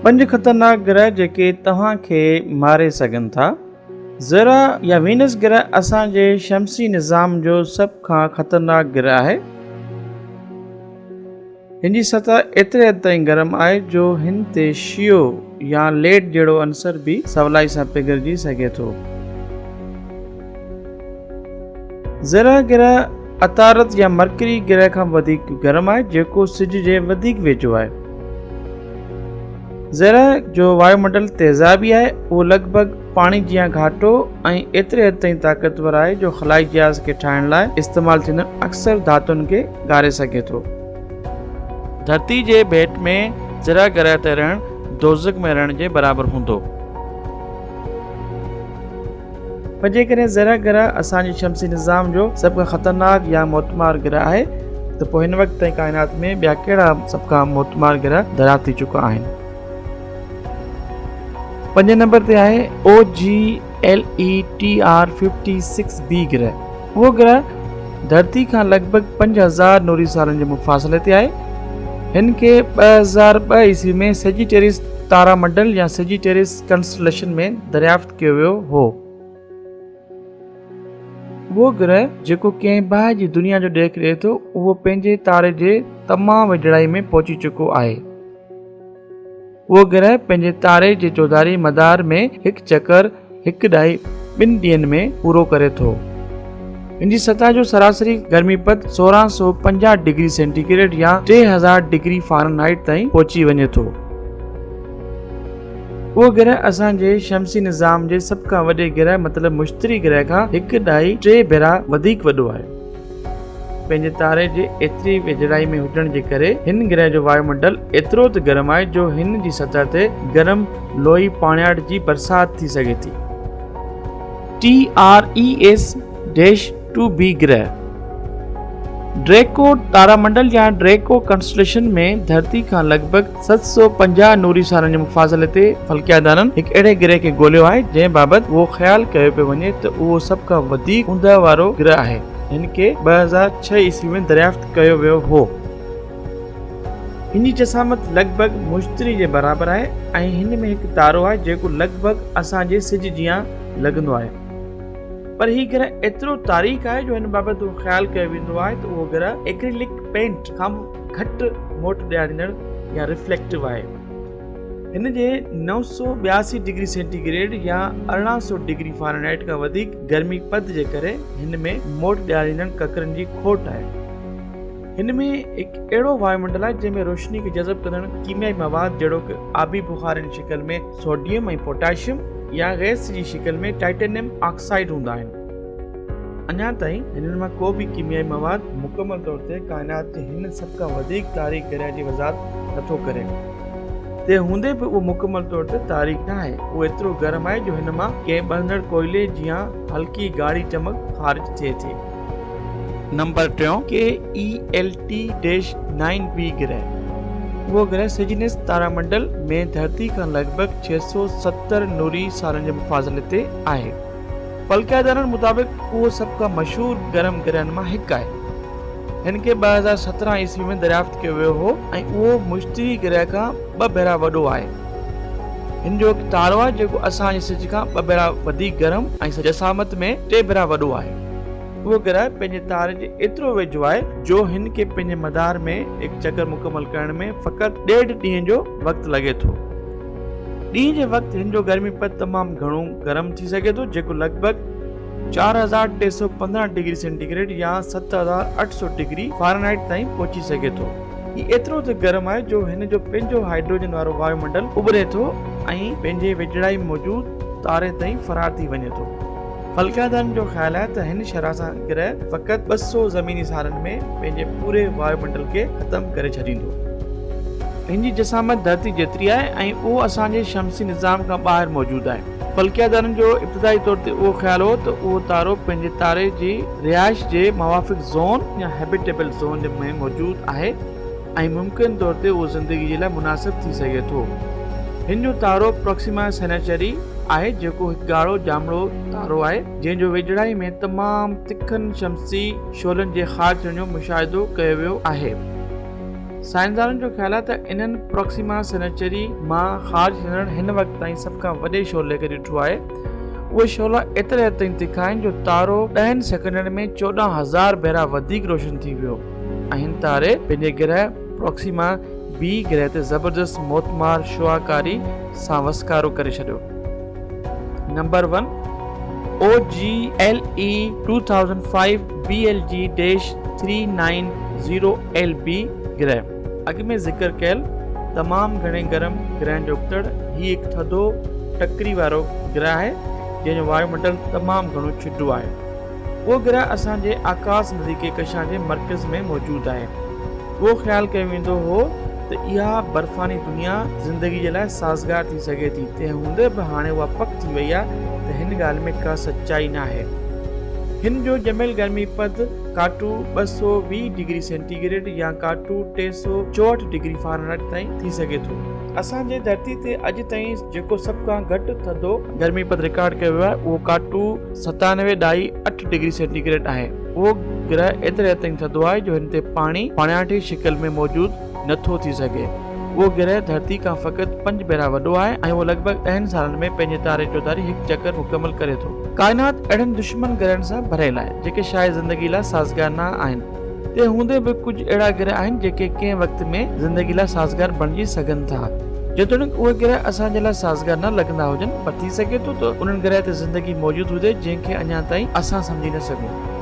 پنج خطرناڪ گرهه جيڪي توهان کي ماري سگهن ٿا. زهره يا وينس گرهه اسان جي شمسي نظام جو سڀ کان خطرناڪ گرهه آهي. هن جي سطح ايتري حد تائين گرم آهي جو هن تي شيهو يا ليڊ جهڙو عنصر به سولائي سان پگهرجي سگهي ٿو. زهره گرهه عطارد يا مرڪري گرهه کان وڌيڪ گرم آهي جيڪو سج جي وڌيڪ ويجهو آهي. زهره جو وايومنڊل تيزابي آهي، اهو لڳ ڀڳ پاڻي جيان گهاٽو ۽ ايتري حد تائين طاقتور آهي جو خلائي جهاز کي ٺاهڻ لاء استعمال ٿيندڙ اڪثر ڌاتن کي ڳاري سگهي ٿو. ڌرتي جي ڀيٽ ۾ زهره گرهه تي رهڻ دوزخ ۾ رهڻ جي برابر هوندو. پر جيڪڏهن زهره گرهه اسان جي شمسي نظام جو سڀ کان خطرناڪ يا موتمار گرهه آهي ته پوء هن وقت تائين ڪائنات ۾ ٻيا ڪهڙا سڀ کان موتمار گرهه دريافت ٿي چڪا آهن؟ پنجين نمبر تي آهي O G L E T R 56 B گرهه. اهو گرهه ڌرتي کان لڳ ڀڳ 5000 نوري سالن جي مفاصلي تي آهي. هن کي 2002 عيسوي ۾ سيجيٽيريس تارا منڊل يا سيجيٽيريس ڪنسٽليشن ۾ دريافت ڪيو ويو هو. اهو گرهه جيڪو ڪنهن باهه جي دنيا جو ڏيک ڏئي ٿو، اهو پنهنجي تاري جي تمام ويجهڙائي ۾ پهچي چڪو آهي. اهو گرهه پنهنجي تاري جي چوڌاري مدار ۾ هڪ چڪر هڪ ڏهائي ٻن ڏينهن ۾ پورو ڪري ٿو. ان جي سطح جو سراسري گرمي پد 1650 ڊگري سينٽي گريڊ يا 3000 ڊگري فارن هائيٽ تائين پهچي وڃي ٿو. اهو گرهه اسان جي شمسي نظام جي سڀ کان وڏي گرهه مطلب مشتري گرهه کان هڪ ڏهائي ٽي ڀيرا وڌيڪ وڏو آهي. پنهنجي تاري جي ايتري ويجهڙائي ۾ هجڻ جي ڪري هن گرهه جو وايومنڊل ايترو ته گرم آهي جو هن جي سطح تي گرم لوهي پاڻياٺ جي برسات ٿي سگهي ٿي. T R E S dash two B گرهه ڊريڪو تارا منڊل يا ڊريڪو ڪنسٽليشن ۾ ڌرتي کان لڳ ڀڳ 750 نوري سالن جي مفاصلي تي فلڪيادانن هڪ اهڙي گرهه کي ڳوليو آهي جنهن بابت اهو خيال ڪيو پيو وڃي ته اهو سڀ کان وڌيڪ اوندهه وارو گرهه آهي. هن کي 2006 عيسوي ۾ دريافت ڪيو ويو هو. هن جي جسامت لڳ ڀڳ مشتري جي برابر آهي ۽ هن ۾ هڪ تارو آهي جيڪو لڳ ڀڳ اسان جي سج جيان لڳندو آهي. پر هي گرهه ايترو تاريڪ آهي جو هن بابت اهو خيال ڪيو ويندو آهي ته اهو گرهه ايڪريلڪ پينٽ کان به گهٽ موٽ ڏياريندڙ يا ريفليڪٽو آهي. هن جي 982 ڊگري سينٽي گريڊ يا 1800 ڊگري فارنهائيٽ کان وڌيڪ گرمي پد جي ڪري هن ۾ موٽ ڏياريندڙ ڪڪرن جي کوٽ آهي. هن ۾ هڪ اهڙو وايومنڊل آهي جنهن ۾ روشني کي جذب ڪندڙ ڪيميائي مواد جهڙوڪ آبي بخارن جي شڪل ۾ سوڊيم ۽ پوٽاشيم يا گئس جي شڪل ۾ ٽائٽينيم آڪسائيڊ هوندا آهن. اڃا تائين هنن مان ڪو به ڪيميائي مواد مڪمل طور تي ڪائنات جي هن سڀ کان وڌيڪ تاريڪ گرهه جي وضاحت نٿو ڪري. تنهن هوندي به اهو مڪمل طور تي تاريڪ نه آهي. اهو ايترو گرم آهي جو هن مان ڪنهن ٻرندڙ ڪوئلي جيان هلڪي ڳاڙهي چمڪ خارج ٿئي ٿي. نمبر ٽيون، K E L T dash nine B گرهه، اهو گرهه سيجينس تارا منڊل ۾ ڌرتي کان لڳ ڀڳ 670 نوري سالن جي مفاصلي تي آهي. فلڪيادانن مطابق اهو سڀ کان مشهور گرم گرهن مان هڪ آهي. هن کي 2017 عيسوي ۾ دريافت ڪيو ويو هو ۽ اهو مشتري گرهه کان ٻه ڀيرا وڏو آهي. هن جو هڪ تارو آهي جيڪو اسان جي سج کان ٻه ڀيرا وڌيڪ گرم ۽ جسامت ۾ ٽي ڀيرا وڏو آهي. اهو گرهه پنهنجي تاري جي ايترو ويجهو آهي جو هن کي پنهنجي مدار ۾ هڪ چڪر مڪمل ڪرڻ ۾ فقط ڏيڍ ڏينهن جو وقت لڳي ٿو. ڏينهن جي وقت هن جو گرمي پد تمام گهڻو گرم ٿي سگهي ٿو جيڪو لڳ ڀڳ 4315 ڊگري سينٽي گريڊ يا 7800 ڊگري فارنهائيٽ تائين پهچي سگهي ٿو. هي ايترو ته گرم آهي جو هن جو پنهنجو هائيڊروجن وارو وايو منڊل اٻري ٿو ۽ پنهنجي ويجهڙائي ۾ موجود تاري تائين فرار ٿي وڃي ٿو. فلڪيادانن جو خيال آهي ته هن شرح سان گرهه فقط 200 زميني سالن ۾ پنهنجي پوري وايو منڊل کي ختم ڪري ڇڏيندو. هن جي جسامت ڌرتي جيتري آهي ۽ اهو اسان جي شمسي نظام کان ٻاهر موجود آهي. فلڪيادانن جو ابتدائي طور تي اهو خيال هو ته اهو تارو پنهنجي تاري جي رهائش جي موافق زون يا Habitable Zone ۾ موجود آهي ۽ ممڪن طور تي اهو زندگي جي لاء مناسب ٿي سگهي ٿو. هن جو تارو پروڪسيما سينٽوري آهي جيڪو هڪ ڳاڙهو ڄامڙو تارو آهي جنهن جو ويجهڙائي ۾ تمام تکن شمسي شعلن جي خارج ٿيڻ جو مشاهدو ڪيو ويو آهي. سائنسدانن جو خيال آهي ته انهن پروڪسيما سينٽوري مان خارج ٿيندڙ هن وقت تائين سڀ کان وڏي شعلي کي ڏٺو آهي. اهي شعلا ايتري حد تائين تکا آهن جو تارو ڏهن سيڪنڊن ۾ 14,000 ڀيرا وڌيڪ روشن ٿي ويو ۽ هن تاري پنهنجي گرهه پروڪسيما بي گرهه تي زبردست موتمار شعاع ڪاري سان وسڪارو ڪري ڇڏيو. Number one, O G L E 2005 B L G dash 390 L B گرهه. اڳ ۾ ذڪر ڪيل تمام گهڻي گرم گرهن جي ابتڙ هي هڪ ٿڌو ٽڪري وارو گرهه آهي جنهن جو وايو منڊل تمام گهڻو ڇڊو آهي. اهو گرهه اسان جي آڪاس ندي ڪهڪشان جي مرڪز ۾ موجود آهي. اهو خيال ڪيو ويندو هو ته اها برفاني دنيا زندگي جي لاء سازگار ٿي سگهي ٿي، تنهن هوندي به هاڻي اها پڪ ٿي وئي آهي ته هن ڳالهه ۾ ڪا سچائي ناهي. هن جو ڄميل گرمي پد ڪاٽو 220 ڊگري سينٽي گريڊ يا ڪاٽو 364 ڊگري فارنهائيٽ تائين ٿي سگهي ٿو. اسان جي ڌرتي تي اڄ تائين جيڪو سڀ کان گهٽ ٿڌو گرمي پد رڪارڊ ڪيو ويو آهي اهو ڪاٽو ستانوي ڏهائي اٺ ڊگري سينٽي گريڊ آهي. اهو گرهه ايتري حد تائين ٿڌو آهي جو هن تي پاڻي پاڻياٺي شڪل ۾ موجود نه ٿو ٿي سگهي. اهو گرهه ڌرتي کان فقط پنج ڀيرا وڏو آهي ۽ اهو لڳ ڀڳ ڏهن سالن ۾ پنهنجي تاري چوڌاري هڪ چڪر مڪمل ڪري ٿو. ڪائنات اهڙن دشمن گرهن سان ڀريل آهي، جيڪي شايد زندگي لاء سازگار نه آهن. تنهن هوندي به ڪجهه اهڙا گرهه آهن جيڪي ڪنهن وقت ۾ زندگي لاء سازگار بڻجي سگهن ٿا. جيتوڻيڪ اهي گرهه اسان جي لاء سازگار نه لڳندا هجن پر ٿي سگهي ٿو ته انهن گرهه تي زندگي موجود هجي جنهن کي اڃا تائين اسان سمجهي نه سگهون.